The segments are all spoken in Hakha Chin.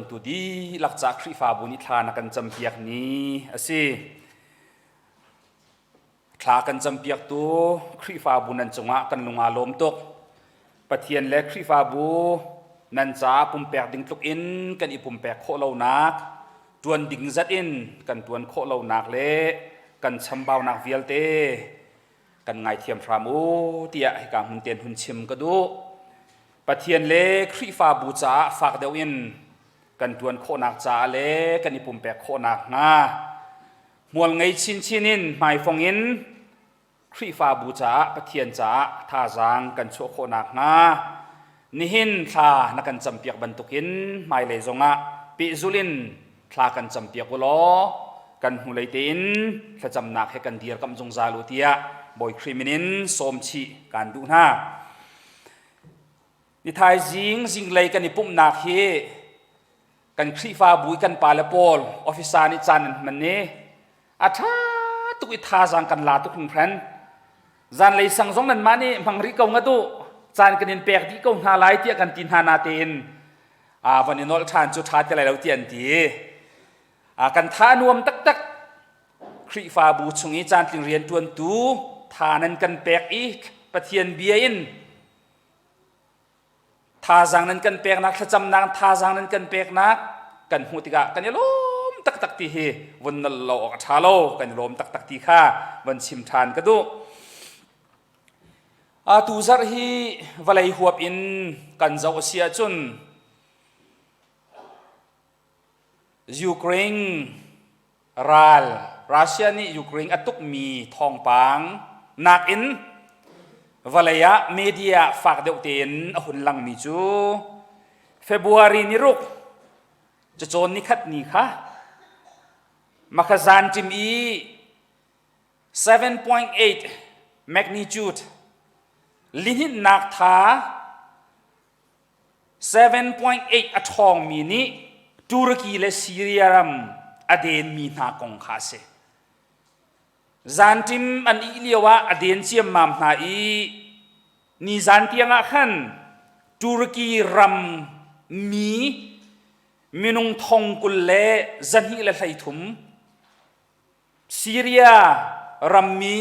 ṭuantu dihlak ca Khrihfabu nih thla na kan campiak ni a si. Thla kan campiaktu Khrihfabu nan cungah kan lung aa lawm tuk. Pathian le Khrihfabu nan caah pumpek ding tluk in kan i pumpek khawh lonak, ṭuan ding zat in kan ṭuan khawh lonak le kan chambaunak vialte kan ngaithiam hram u tiah hika hmun ten hun chim ka duh. Pathian le Khrihfabu caah fak deuh in kan ṭuan khawhnak caah le kan i pumpek khawhnak hnga hmual ngei chinchin in hmaifong in Khrihfabu caah Pathian caah thazaang kan chuah khawhnak hnga nihin thla na kan campiak bantukin hmailei zongah pehzulh in thla kan campiak u law kan hnulei tein thlacamnak he kan dirkamh zungzal u tiah Bawi Khrih min in sawm chih kaan duh hna. Ni thaizing zinglei kan i pumhnak hi kan Khrihfabu i kan pale pawl officer nih caan an hman i a ṭha tuk i thazaang kan la tuk hringhran. Zanlei sang zong nanmah nih hmang rih ko ngat u caan kan in pek dih ko hna lai tiah kan ti hna natein a van i nolh ṭhan cu ṭha ti lai lo ti an ti. A kan tha nuam taktak. Khrihfabu chung i caantling rianṭuantu tha nan kan pek i Pathian bia in thazaang nan kan peknak thlacamnak thazaang nan kan peknak kan hmuh tikah kan i lawm taktak ti hi vun nal lo awk a ṭha lo kan i lawm taktak ti kha von chim ṭhan ka duh. Atu zarh hi vawlei huap in kan zoh a si ahcun Ukraine ral Russia nih Ukraine a tukmi thawngpang nakin vawlei ah media fak deuh tein a hun langmi cu February ni ruk cacawn nikhat ni kha Makhazan ṭim i 7.8 magnitude lihninhnak tha 7.8 a ṭhawngmi nih Turkey le Syria ram a denmi hna kong kha a si. Zanṭim an ih lio ah a den ciammam hna i nizan tiang ah khan Turkey ram mi minung thong 20 le 223 Syria rammi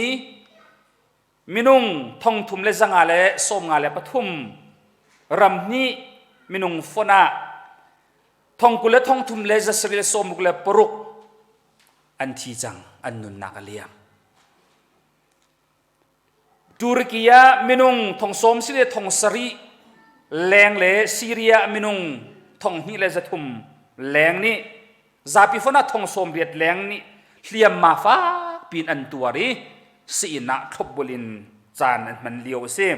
Minung thongthum le 593 ram hnih minung fonh ah thongkul le thongthum le zasarih le sawmruk le paruk an thi cang, an nunnak a liam. Turkey ah minung thong sawm si le thong sarih leng le Syria ah minung thong hnih le zathum leng nih Zapi fon ah thong 80 leng nih hliamma fak piin an tuar i sii-inn ah thlopbul in caan an hman lio a si.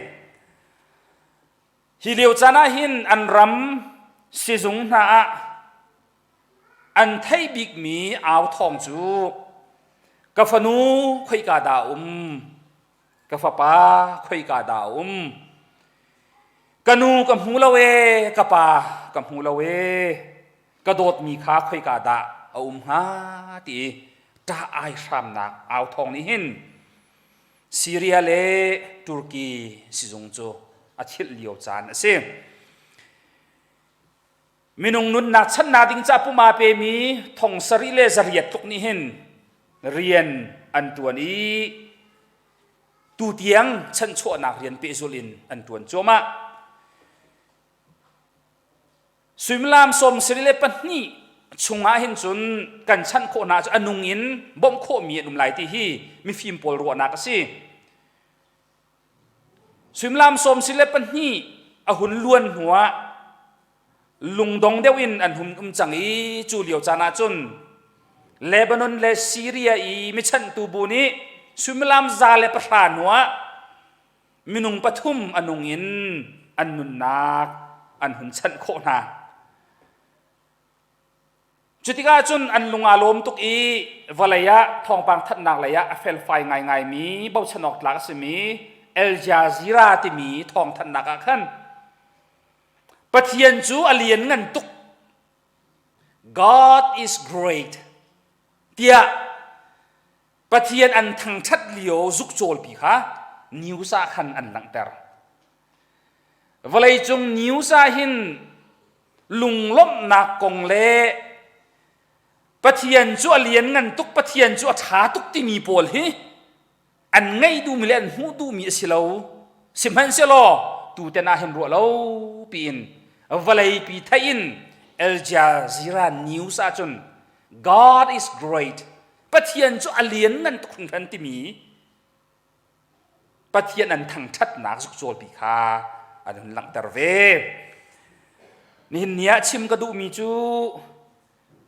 Hi lio caan ah hin an ram sizung hna ah an theih bikmi au thawng cu ka fanu khoika dah um ka fapa khoika dah um ka nu ka hmu lo ee ka pa ka hmu lo ee ka dawtmi kha khoika dah a um hnga ti i ṭah ai hramnak au thawng nih hin Syria le Turkey sizung cu a thilh lio caan a si. Minung nunnak channak ding ca puma pemi thong sarih le zariat tluk nih hin rian an ṭuan i tutiang chanchuahnak rian pehzulh in an ṭuan cuahmah. Suimilam 72 chungah hin cun kan chanh khawh hna cu a nung in bawmh khawhmi an um lai ti hi mifim pawl ruahnak a si. Suimilam 72 a hun luan hnuah lungdong deuh in an hun um cang i cu lio caan ah cun Lebanon le Syria i michanhtu bu nih suimilam 110 hnuah minung pathum a nung in an nunnak an hun chanh khawh hna. Cutikah cun an lung aa lawm tuk i vawlei ah thawngpang thanhnak lei ah a felfai ngaingaimi bochan awk tlak a simi Al Jazeera timi thawngthanhnak ah khan Pathian cu a lian ngan tuk God is great tiah Pathian an thangṭhat lio zukcawlpi kha news ah khan an langhter. Vawleicung news ah hin Lunglawmhnak kong le Pathian cu a lianngan tuk, Pathian cu a ṭha tuk timi pawl hi an ngeih duhmi le an hmuh duhmi a si lo. Sihmanhsehlaw tuten ah hin ruah lo piin vawleipi theih in Al Jazeera News ahcun God is great Pathian cu a lianngan tuk hringhran timi Pathian an thangṭhatnak zukcawlpi kha an hun langhter ve. Nihin ni ah chim ka duhmi cu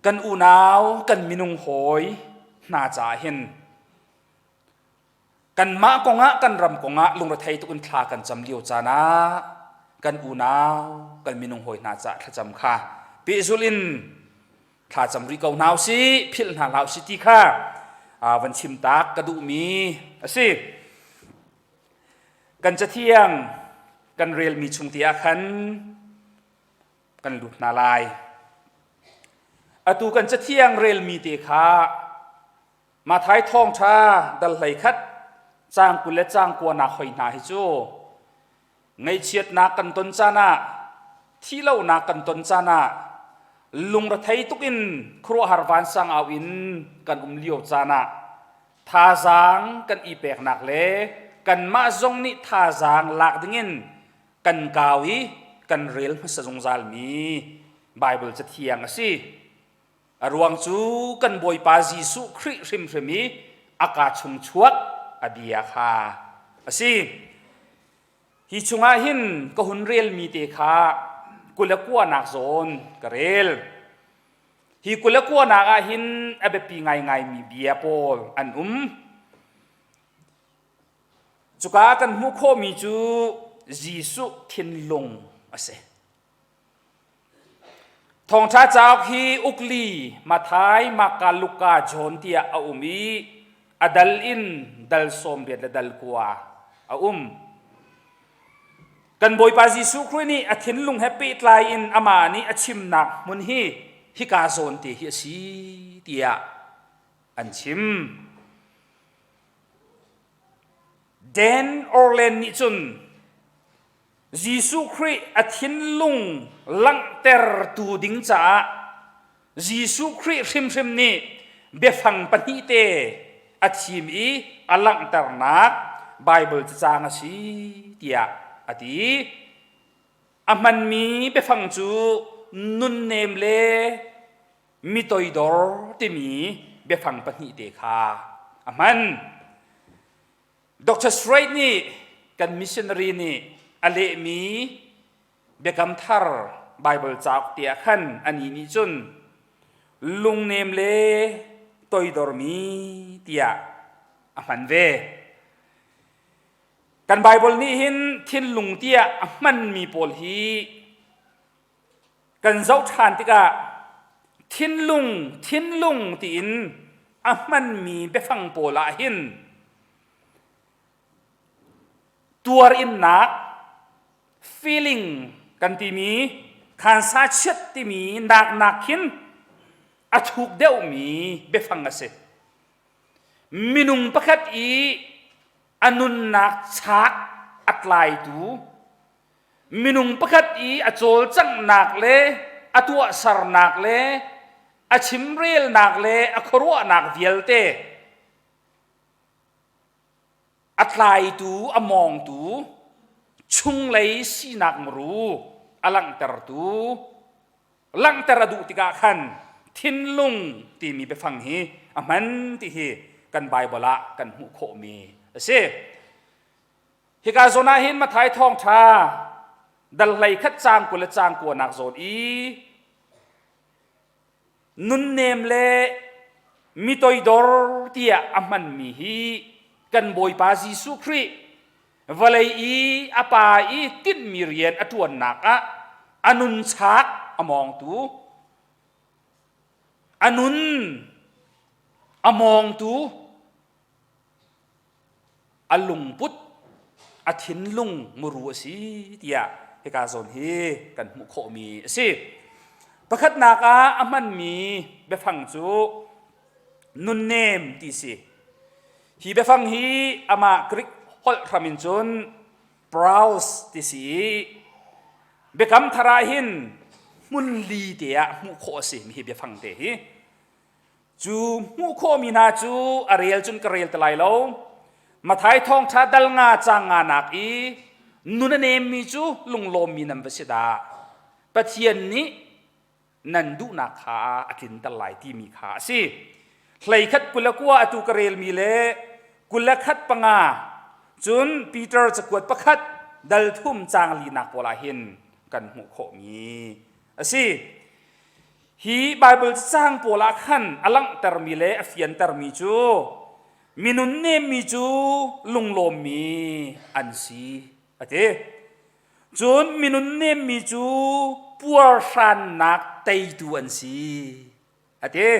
kan unau, kan minung hawi hna caah hin kanmah kongah kan ram kongah lungrethei tuk in thla kan cam lio caan ah kan unau, kan minung hawi hna caah thlacam kha pehzulh in thlacam rih ko hna usih philh hna hlah usih ti kha van chim tak ka duhmi a si. Kan cathiang kan relmi chung te ah khan kan lut hna lai. Atu kan cathiang relmi te kha Mathai thawngṭha dal hlei khat caang 20 le caang kuanak hoi hna hi cu Ngaihchiatnak kan ton caan ah, thihlohnak kan ton caan ah, lungrethei tuk in khuaruahhar vansang au in kan um lio caan ah thazaang kan i peknak le kanmah zong nih thazaang lak dingin kan kau i kan rel hmasa zungzalmi Baibal Cathiang a si. A ruang cu kan Bawipa Jesuh Khrih hrimhrim i a kaa chung chuak a bia kha a si. Hi chungah hin ka hun relmi te kha 29nak zawn ka rel. Hi 29nak ah hin a biapi ngaingaimi bia pawl an um. Cuka kan hmuh khawhmi cu Jesuh thinlung a si. Thawngṭha cauk hi ukli Matthai, Marka, Luka, John tiah a um i a dal in dal 18 le dal kua a um. Kan Bawipa Jesuh Khrih nih a thinlung he pehtlai in amah nih a chimnak hmun hi hika zawn te hi a si tiah an chim. Dan Orland nih cun Jesuh Khrih a thinlung langhtertu ding caah Jesuh Khrih hrimhrim nih biafang pahnih te a thim i a langhternak Baibal cacang a si tiah a ti. A hmanmi biafang cu nunnem le mi toidor timi biafang pahnih te kha a hman. Dr. Strait nih kan missionary nih a lehmi Biakam Thar Baibal cauk te ah khan anih nih cun lungnem le toidormi tiah a hman ve. Kan Baibal nih hin thinlung tiah a hmanmi pawl hi kan zoh ṭhan tikah thinlung thinlung tiin a hmanmi biafang pawl ah hin tuarinnak feeling kan timi khansa chiat timi naknak khin a thuk deuhmi biafang a si. Minung pakhat i a nunnak chak a tlaitu Minung pakhat i a cawlcanghnak le a tuahsernak le a chimrelnak le a khuaruahnak vialte a tlaitu, a mawngtu, chunglei sinak muru a langhtertu, langhter a duh tikah khan thinlung timi biafang hi a hman ti hi kan Baibal ah kan hmuh khawhmi a si. Hika zawn ah hin Matthai thawngṭha dal hlei khat caang 20 le caang kuanak zawn i nunnem le mi toidor tiah a hmanmi hi kan Bawipa Jesuh Khrih vawlei i a Pa i tinhmi rian a ṭuannak ah a nunchak a mawngtu a nun a mawngtu A lungput, a thinlung muru a si tiah hika zawn hi kan hmuh khawhmi a si. Pakhatnak ah a hmanmi biafang cu nunnem ti si. Hi biafang hi amah Greek holh hram in cun praus ti si i Biakam Thar ah hin Hmun li te ah hmuh khawh a si mi hi biafang te hi. Cu hmuh khawhmi hna cu a rel cun ka rel te lai lo. Mathai thawngṭha dal nga caang nga nak i nun a nemmi cu lunglawmmi nan va si dah. Pathian nih nan duhnak kha a tlinter lai timi kha a si. Hleikhat 29 atu ka relmi le 21 panga cun Peter cakuat pakhat dal thum caang linak pawl ah hin kan hmuh khawhmi a si. Hi Baibal cang pawl ah khan a langhtermi le a fiantermi cu minun nemmi cu lunglawmmi an si a ti. Cun minun nemmi cu puarhrannak teitu an si a ti.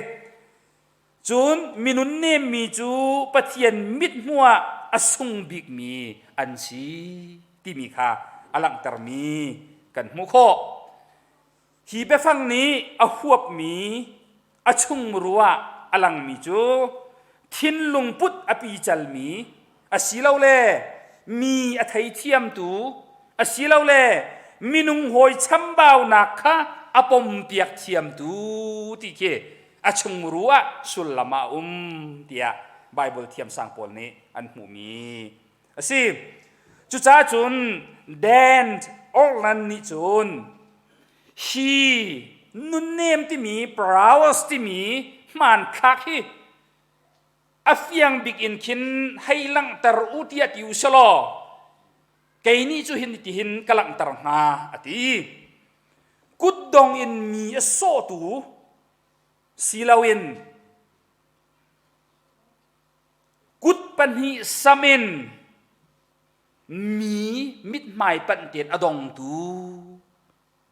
Cun minun nemmi cu Pathian mithmuh ah a sung bikmi an si timi kha a langhtermi kan hmuh khawh. Hi biafang nih a huapmi a chungmuru ah a langmi cu thinlung put a picalmi asilole mi a theithiamtu asilole minung hawi chambaunak kha a pompiak thiamtu ti khi a chungmuru ah sullam ah a um tiah Baibal thiamsang pawl nih an hmuhmi a si. Cucaah cun Dan Orland nih cun hi nunnem timi prowess timi hmanthlak hi a fiang bik in khin hei langhter u tiah ti u selaw kei nih cu hin tihin ka langhter hnga a ti. Kutdong in mi a sawhtu si loin Kut pahnih sam in mi mithmai panh tein a dongtu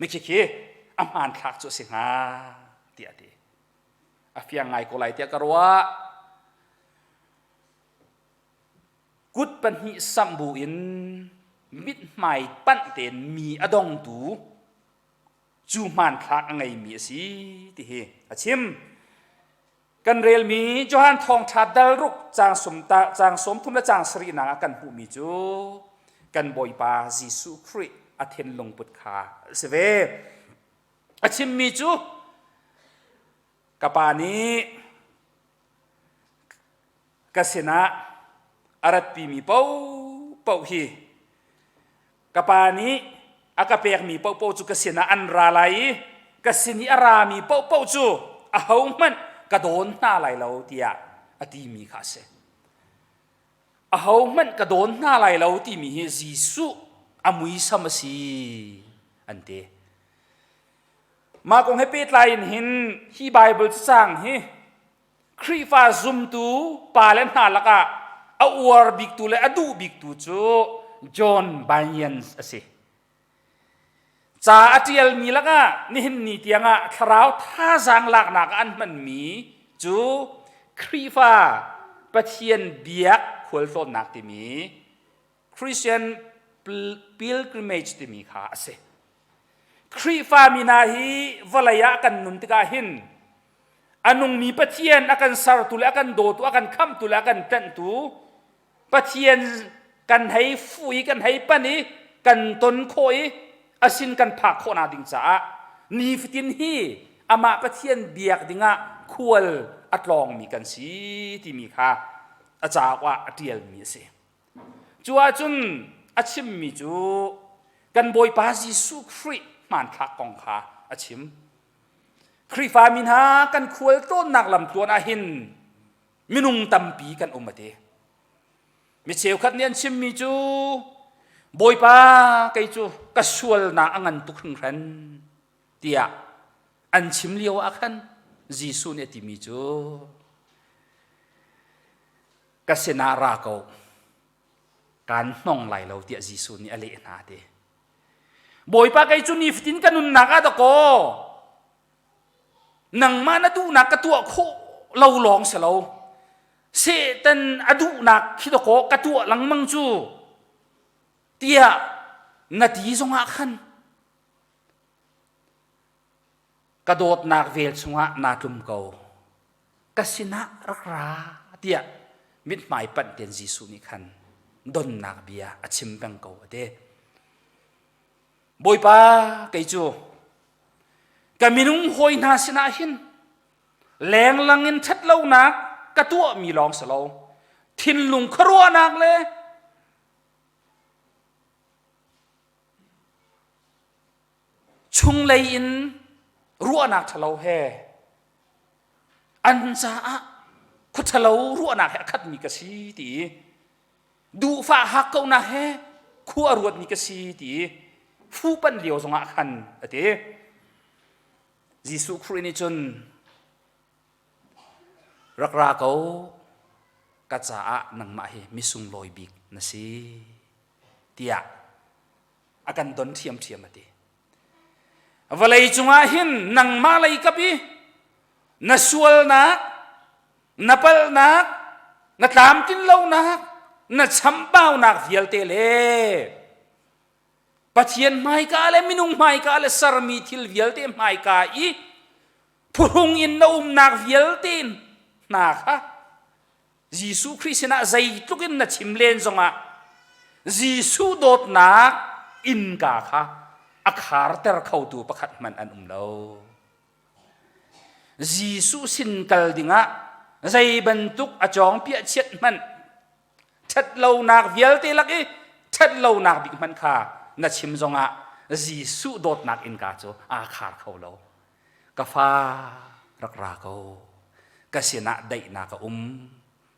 mi khi a hmanthlak cu a si hnga tiah a ti. A fiang ngai ko lai tiah ka ruah. Kut pahnih samh bu in mithmai panh tein mi a dongtu cu hmanthlak a ngeimi a si ti hi a chim. Kan relmi Johan Thawngṭha dal ruk caang sum ta caang 30 le caang sarihnak ah kan hmuhmi cu kan Bawipa Jesuh Khrih a thinlung put kha a si ve. A chimmi cu ka pa nih ka sinah a ratpimi paohpaoh hi Ka pa nih a ka pekmi paohpaoh cu ka sinah an ra lai i ka sin i a rami paohpaoh cu ahohmanh ka dawn hna lai lo tiah a timi kha a si. Ahohmanh ka dawn hna lai lo timi hi Jesuh a muisam a si an ti. Mah kong he pehtlai in hin hi Baibal cacang hi Khrihfa zumtu pale hna lakah a uar biktu le a duh biktu cu John Bunyan a si. Ca a ṭialmi lakah nihin ni tiangah thlarau thazaang laknak ah an hmanmi cu Khrihfa Pathian biak khualtlawnnak timi Christian pilgrimage timi kha a si. Khrihfa mi hna hi vawlei ah kan nun tikah hin a nungmi Pathian a kan sertu le a kan dawtu, a kan khamhtu le a kan tlanhtu Pathian kan hei fu i kan hei pan i kan ton khawh i a sin kan phak khawhnak ding caah nifatin hi amah Pathian biak dingah khual a tlawngmi kan si timi kha a cauk ah a ṭialmi a si. Cu ahcun a chimmi cu kan Bawipa Jesuh Khrih hmanthlak kong kha a chim. Khrihfa mi hna kan khual tlawnnak lamtluan ah hin minung tampi kan um a ti. Mi cheukhat nih an chimmi cu Bawipa kei cu ka sualnak a ngan tuk hringhran tiah an chim lio ah khan Jesuh nih a timi cu ka sinah ra ko kaan hnong lai lo tiah Jesuh nih a leh hna ti. Bawipa kei cu nifatin ka nunnak ah dakaw nangmah na duhnak ka tuah khawh lo lawng si lo Satan a duhnak khi dakaw ka tuah lengmang cu tiah na ti zongah khan ka dawtnak vel chungah naa tlum ko ka sinah rak ra tiah mithmai panh tein Jesuh nih khan donnak bia a chim peng ko a ti. Bawipa kei cu Ka minung hawi hna sinah hin lenglang in ṭhatlonak ka tuahmi lawng si lo thinlung khuaruahnak le chunglei in ruahnak ṭhalo he an caah khua ṭhalo ruahnak he a khatmi ka si ti i duhfah hakkauhnak he khua a ruatmi ka si ti fuhpanh lio zongah khan a ti. Jesuh Khrih nih cun rak ra ko ka caah nangmah hi misunglawi bik na si tiah a kan don ṭhiamṭhiam a ti. Vawlei cungah hin nangmah lei kap i na sualnak na palhnak, na tlamtlin lonak, na chambaunak vialte le Pathian hmaika le minung hmaika le sermi thil vialte hmaika i phuhrung in na umnak vialte hna kha Jesuh Khrih sinah zeitluk in na chim len zongah Jesuh dawtnak innka kha a kharter khotu pakhat hmanh an um lo. Jesuh sin kal dingah zei bantuk a cawngpiah chiat hmanh ṭhatlonak vialte lak i ṭhatlonak bik hmanh kha na chim zongah Jesuh dawtnak innka cu aa khar kho lo. Ka fa rak ra ko. Ka sinah daihnak a um.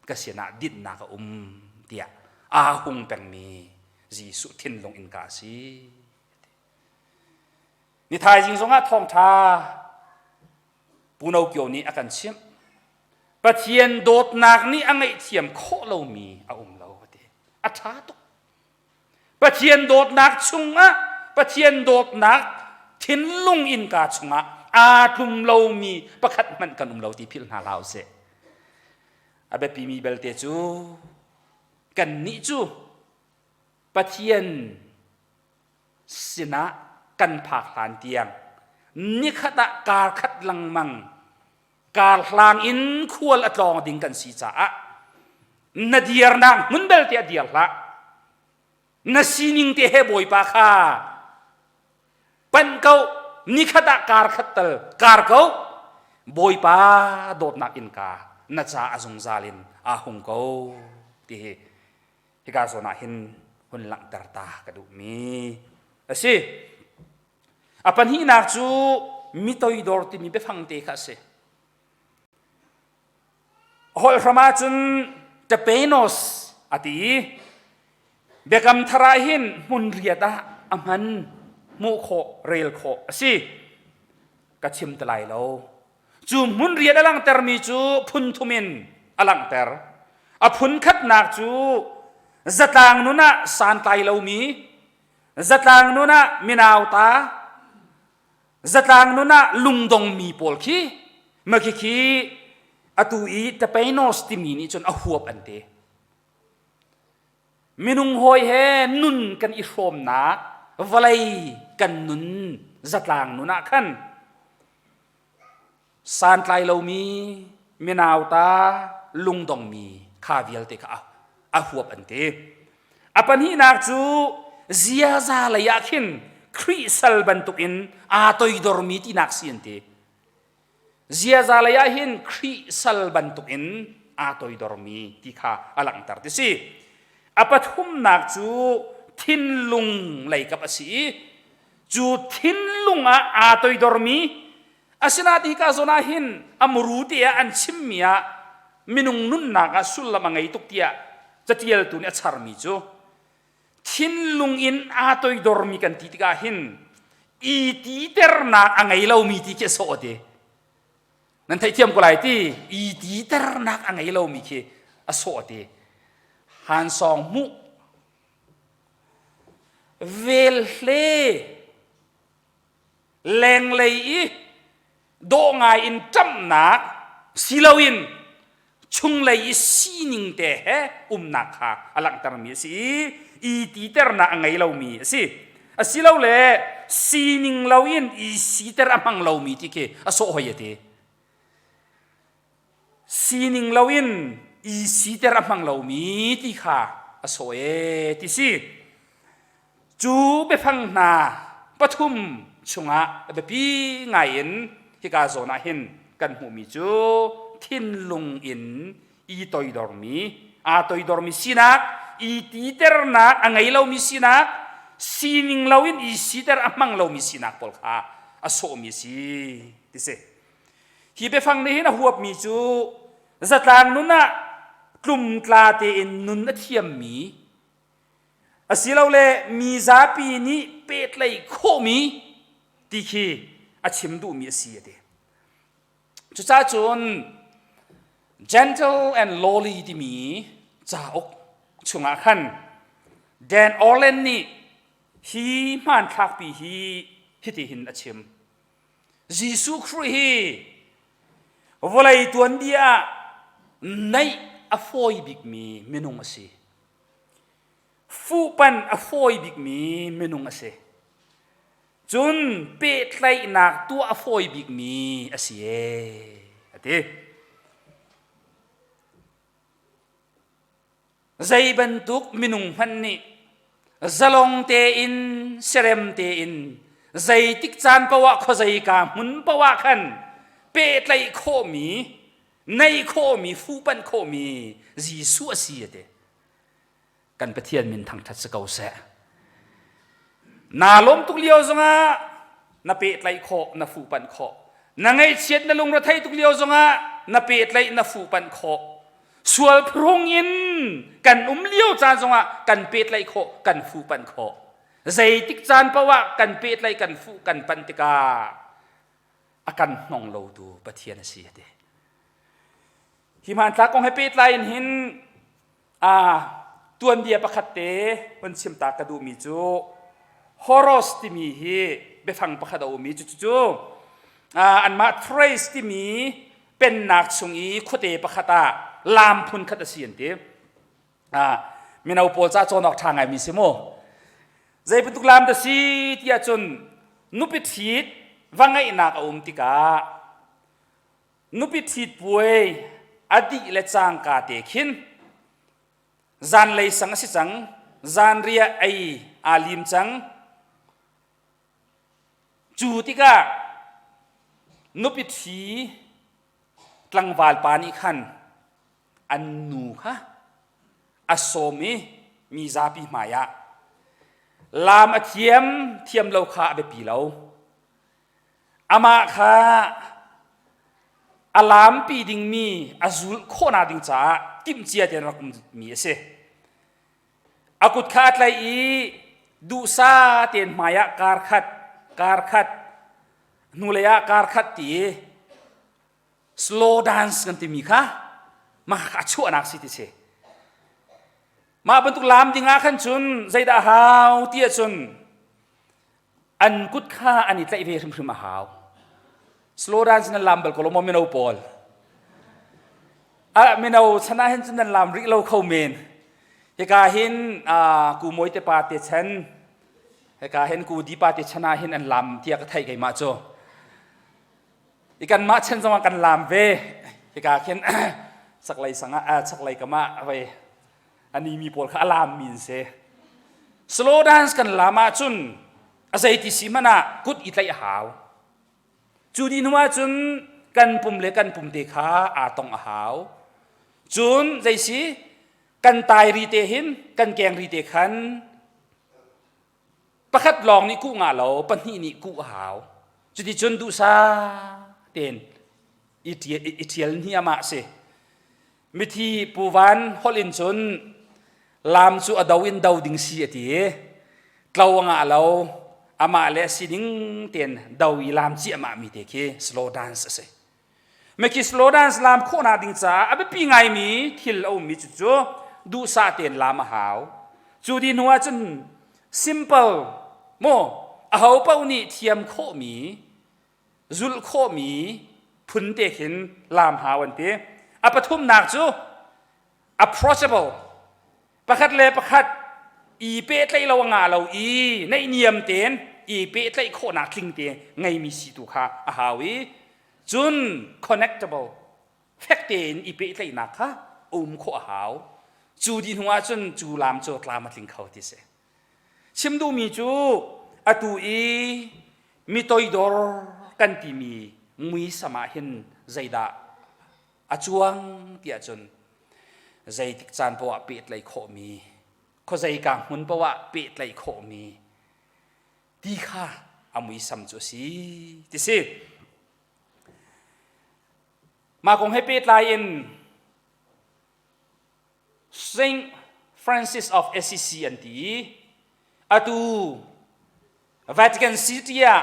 Ka sinah dinhnak a um tiah aa hung pengmi Jesuh thinlung innka a si. Ni thaizing zongah thawngṭha Pu No Kio nih a kan chimh. Pathian dawtnak nih a ngaihthiam khawh lomi a um lo a ti. A ṭha tuk. Pathian dawtnak chungah Pathian dawtnak thinlung innka chungah aa tlum lomi pakhat hmanh kan um lo ti philh hna hlah usih. A biapimi belte cu kannih cu Pathian sinah kan phak hlan tiang nikhat ah kar khat lengmang kar hlang in khual a tlawng ding kan si caah na dirnak hmun belte a dir hlah na sining te he bawipa kha panh ko nikhat ah kar khat tal kar ko bawipa dawtnak innka na ca a zungzal in aa hung ko ti hi Hika zawn ah hin hun langhter ta ka duhmi a si. A pahnihnak cu mitoidor timi biafang te kha a si. Holh hram ahcun tapenos a ti i biakam thar ah hin hmun riat ah a hman hmuh khawh rel khawh a si. Ka chim ti lai lo. Cu hmun rian a langhtermi cu phun thum in a langhter. A phun khatnak cu zatlang nun ah santlai lomi, zatlang nun ah minauta, zatlang nun ah lungdongmi pawl khi makhikhi atu i Tapenos timi nih cun a huap an ti. Minung hawi he nun kan i hrawmnak vawlei kan nun zatlang nun ah khan santlai lomi minauta lungdongmi kha vialte kha a huap an ti. A pahnihnak cu ziaza lei ah khin Khrih sal bantukin aa toidormi tinak si an ti. Ziaza lei ah hin Khrih sal bantukin aa toidormi ti kha a langhter ti si. A pathumnak cu thinlung leikap a si i cu thinlung ah aa toidormi asinain hika zawn ah hin a muru te ah an chimmi ah minung nunnak ah sullam a ngei tuk tiah catialtu nih a charmi cu thinlung in aa toidormi kan ti tikah hin i titernak a ngei lomi ti khi a sawh ti nan theihthiam ko lai ti i titernak a ngei lomi khi a sawh ti han sawng hmuh vel hle lenglei i dawh ngai in ṭamhnak si loin chunglei i sining te he umnak kha a langhtermi a si i i titernak a ngei lomi a si. Asilole sining loin i siter a hmang lomi ti khi a sawh hoi a ti. Sining loin i siter a hmang lomi ti kha a sawh ee ti si. Cu biafang hna pathum. chungah a biapi ngai in hika zawn ah hin kan hmuhmi cu thinlung in i toidormi aa toidormi sinak i titernak a ngei lomi sinak sining loin i siter a hmang lomi sinak pawl kha a sawhmi a si ti si. Hi biafang nih hin a huapmi cu zatlang nun ah tlumtla tein nun a thiammi asilole mi zapi nih pehtlaih khawhmi ti khi a chim duhmi a si a ti. Cucaah cun Gentle and Lowly timi cauk chungah khan Dan Orland nih hi hmanthlakpi hi hitihin a chim. Jesuh Khrih hi vawlei tuanbia ah naih a fawi bikmi minung a si. Fuhpanh a fawi bikmi minung a si. Cun pehtlaihnak tuah a fawi bikmi a si ee, a ti. Zei bantuk minung hmanh nih zalong tein serem tein zeitik caan paoh ah khuazeika hmun paoh ah khan pehtlaih khawhmi neih khawhmi fuhpanh khawhmi Jesuh a si a ti. Kan Pathian min thangṭhat si ko seh. Naa lawm tuk lio zongah na pehtlaih khawh, na fuhpanh khawh. Na ngaihchiat na lungretheih tuk lio zongah na pehtlaih na fuhpanh khawh. Sual phurung in kan um lio caan zongah kan pehtlaih khawh, kan fuhpanh khawh. Zeitik caan paoh ah kan pehtlaih kan fuh kan panh tikah a kan hnong lotu Pathian a si a ti. Hi hmanthlak kong he pehtlai in hin Tuanbia pakhat te hun chim ta ka duhmi cu Horos timi hi biafang pakhat a um i cucu anmah Thrace timi pennak chung i khuate pakhat ah laam phun khat a si an ti. Mino pawl ca cawn awk ṭha ngaimi si mu. Zei bantuk laam dah si ti ahcun nupi ṭhit va ngeihnak a um tikah Nupi ṭhit puai a dih le cangka te khin zanlei sang a si cang, zanriah ei aa lim cang. Cu tikah nupi ṭhi tlangval pa nih khan an nu kha a sawm i mi zapi hmaiah laam a thiam thiam lo kha a biapi lo. Amah kha a laampi dingmi a zulh khawhnak ding caah timhcia tein rak ummi a si. A kut kha a tlaih i duhsah tein hmaiah kar khat, kar khat, hnulei ah kar khat ti i slow dance kan timi kha mah kha a chuahnak si ti si. Mah bantuk laam ding ah khan cun zeidah a hau ti ahcun an kut kha an i tlaih ve hrimhrim a hau. Slow dance nan lam bal ko lo maw mino pawl? Ah mino chan ah hin cun nan lam rih lo kho men. Hika hin ku moi te pa te chan hika hin ku di pa te chan ah hin an lam tiah ka theih keimah cu. I kanmah chan zong ah kan lam ve. Hika khin chaklei sang ah chaklei kam ah vei ani mi pawl kha a lam mi an si. Slow dance kan lam ahcun a zeiti si hmanh ah kut i tlaih a hau. Cu dih hnu ahcun kan pum le kan pum te kha aa tong a hau. Cun zei si kan tairi te hin kan kengri te khan pakhat lawng nih kuh ngah lo pahnih nih kuh a hau. Cuticun duhsah tein i ṭhial hniam ah a si. Mithi Pu Van holh in cun lam cu a do in do ding si a ti i tlo a ngah lo amah le a sining tein do i lam ciahmah mi te khi slow dance a si. Mikhi slow dance lam khawhnak ding caah a biapi ngaimi thil a ummi cu cu duhsah tein lam a hau. Cu dih hnu ahcun simple maw aho paoh nih thiam khawhmi zulh khawhmi phun te khin laam hau an ti. A pathumnak cu approachable pakhat le pakhat i pehtlaih lo a ngah lo i naihniam tein i pehtlaih khawhnak tling te ngeimi si tu kha a hau i cun connectable fek tein i pehtlaihnak kha um khawh a hau. Cu dih hnu ahcun cu lam cu tlam a tling kho ti si. Chim duhmi cu atu i Mi toidor kan timi muisam ah hin zeidah a cuang tiah cun zeitik caan poah pehtlaih khawhmi khuazeika hmun poah pehtlaih khawhmi ti kha a muisam cu a si ti si. Mah kong he pehtlai in Saint Francis of Assisi an ti i atu Vatican City ah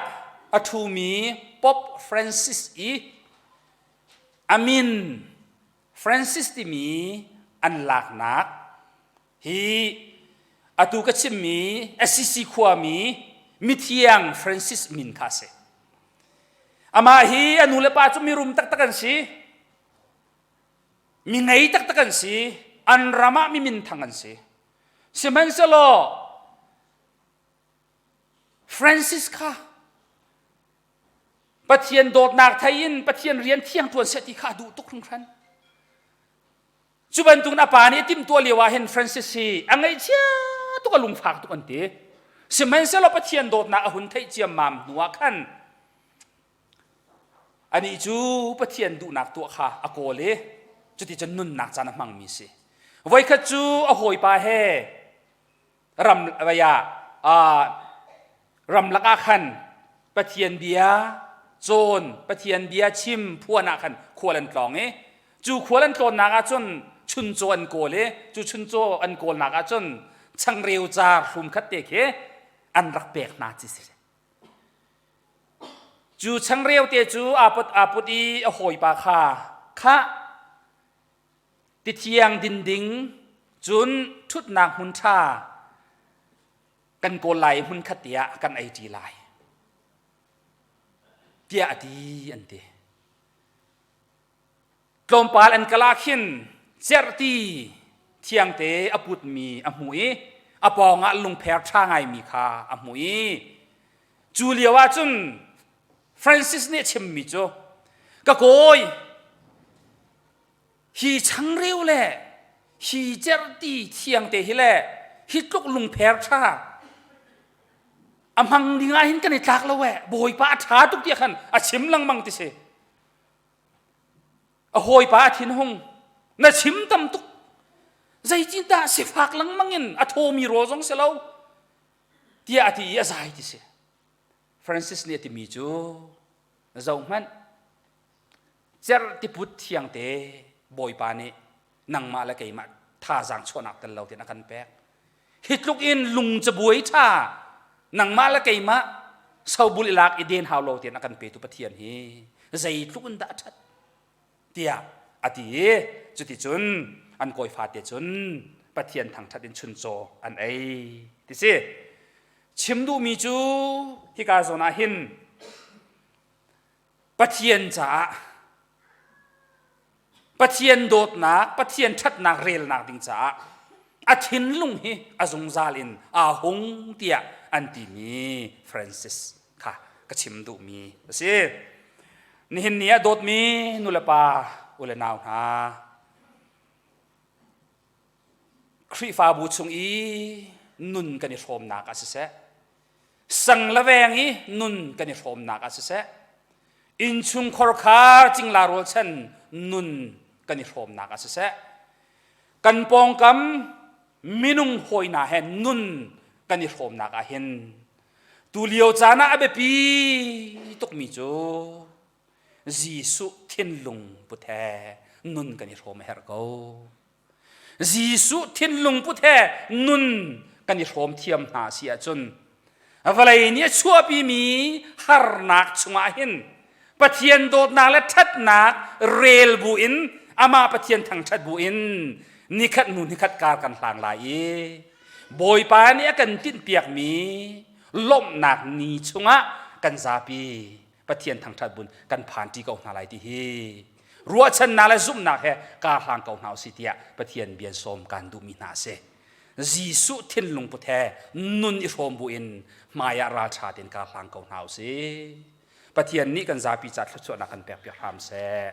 a ṭhumi Pope Francis i a min Francis timi an laknak hi atu ka chimmi Assisi khuami mithiang Francis min kha a si. Amah hi a nu le pa cu mirum taktak an si. Mi ngei taktak an si. An ram ah mi minthang an si. Sihmanhsehlaw Francis kha Pathian dawtnak thei in Pathian rian thiang ṭuan seh ti kha a duh tuk hringhran. Cu bantukin a pa nih a timhtuah lio ah hin Francis hi a ngaihchia tuk a lungfak tuk an ti. Sihmanhsehlaw Pathian dawtnak a hun theih ciammam hnu ah khan anih cu Pathian duhnak tuah kha a kawl i cuticun nunnak caan a hmangmi si. Voikhat cu a hawipa he ram ah ramlak ah khan Pathian bia cawn Pathian bia chim phuan ah khan khual an tlawng i cu khual an tlawnnak ah cun chuncaw an kawl i cu chuncaw an kawlnak ah cun changreu car hlum khat te khi an rak pek hna ci si cu changreu te cu aa put aa put i a hawipa kha khah Tithiang dinding cun ṭhutnak hmun ṭha kan kawl lai i hmunkhat te ah kan ei ṭi lai tiah a ti an ti. Tlawmpal an kal ah khin cerhti thiangte a putmi a hmuh i a pawngah lungpher ṭha ngaimi kha a hmuh i cu lio ah cun Francis nih a chimmi cu ka kawi Hi changreu le hi cerhti thiangte hi le hi tluk lungpher ṭha a hmang ding ah hin kan i tlak lo eh bawipa a ṭha tuk tiah khan a chim lengmang ti si a hawipa a thinhung na chim tam tuk zeitindah sifak lengmang in a thawmi rawl zong si lo tiah a ti i a zai ti si Francis nih a timi cu zohhmanh Cerhtiput thiangte Bawipa nih nangmah le keimah thazaang chuahnak tel lo tein a kan pek. Hi tluk in lung cabuai ṭha nangmah le keimah sobul i lak i den hau lo tein a kan petu Pathian hi zeitluk in dah a ṭhat tiah a ti i cuticun an kawi fate cun Pathian thangṭhat in chuncaw an ei ti si. Chim duhmi cu hika zawn ah hin Pathian caah Pathian dawtnak, Pathian ṭhatnak relnak ding caah a thinlung hi a zungzal in aa hung tiah an timi Francis kha ka chim duhmi a si. Nihin ni ah dawtmi nulepa u le nau hna, Khrihfabu chung i nun kan i hrawmnak ah siseh, sang le veng i nun kan i hrawmnak ah siseh innchungkhor khar cingla rualchan nun kan i hrawmnak ah siseh kan pawngkam minung hawina he nun kan i hrawmnak ah hin tulio caan ah a biapi tukmi cu Jesuh thinlung put he nun kan i hrawm a herh ko. Jesuh thinlung put he nun kan i hrawm thiam hna si ahcun vawlei nih a chuahpimi harnak chungah hin Pathian dawtnak le ṭhatnak rel bu in amah Pathian thangṭhat bu in nikhat hnu nikhat kar kan hlang lai i Bawipa nih a kan tinhpiakmi lawmhnak ni chungah kan zapi Pathian thangṭhat bun kan phan ṭi ko hna lai ti hi ruahchannak le zumhnak he kaa hlang ko hna usih tiah Pathian bia sawm kaan duhmi hna a si. Jesuh thinlung put he nun i hrawm buin hmai ah ralṭha tein kaa hlang ko hna usih. Pathian nih kan zapi ca thluachuahnak kan pekpiak hram seh.